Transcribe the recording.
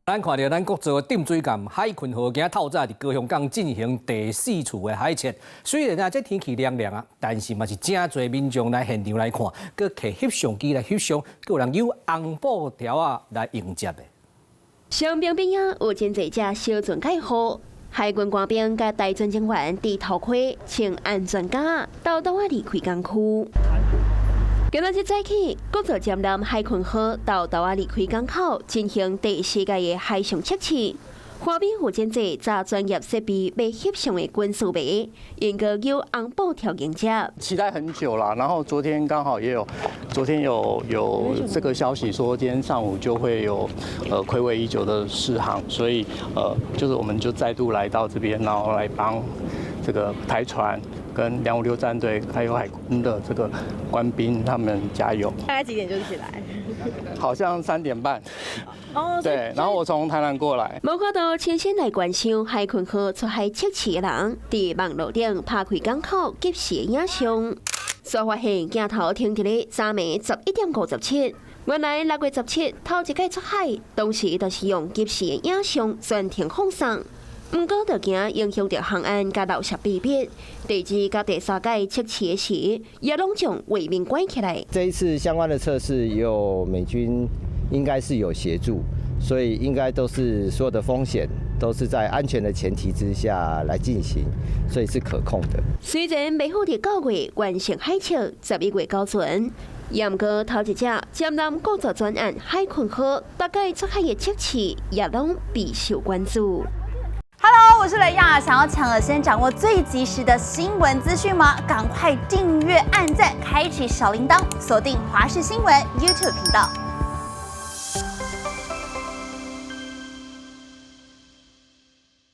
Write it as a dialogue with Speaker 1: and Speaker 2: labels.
Speaker 1: 咱看著咱國造的淡水艦海鯤號，今透早佇高雄港進行第四次的海測。雖然啊，這天氣涼涼啊，但是嘛是誠濟民眾來現場來看，閣提翕相機來翕相，閣有人有紅布條仔來迎接的。
Speaker 2: 傷兵邊仔有真濟隻小船載貨，海軍官兵佮台船人員戴頭盔、穿安全甲，兜兜仔離開港區。今仔日早起，國造艦艦海鯤號兜兜仔離開港口，進行第四屆的海上測試。畫面有真濟揸專業設備欲翕相的軍事迷，應該有紅布條迎接。
Speaker 3: 期待很久了，然後昨天剛好也有，昨天有這個消息說今天上午就會有，睽違已久的試航，所以就是我們就再度來到這邊，然後來幫這個台船跟256戰隊還有海軍的這個官兵他們加油。
Speaker 4: 大概幾點就起來？
Speaker 3: 好像3點半。哦，對，然後我從台南過來。
Speaker 2: 無法度親身來觀賞海鯤號出海測試的人，佇網路頂拍開港口即時的影像，煞發現鏡頭停佇咧昨暝11點57。原來6月17頭一擺出海，當時就是用即時的影像全程放送。毋過，就驚影響著航安佮漏洩秘密。第二佮第三擺測試時，也攏將畫面關起來。
Speaker 5: 這一次相關的測試，有美軍應該是有協助，所以應該都是所有的風險都是在安全的前提之下來進行，所以是可控的。
Speaker 2: 雖然未好佇9月完成海測，11月交船，毋過頭一隻艦艦國造專案海鯤號，逐擺出海的測試也攏備受關注。
Speaker 6: Hello，我是雷亞，想要搶先掌握最及時的新聞資訊嗎？趕快訂閱、按讚、開啟小鈴鐺，鎖定華視新聞 YouTube 頻道。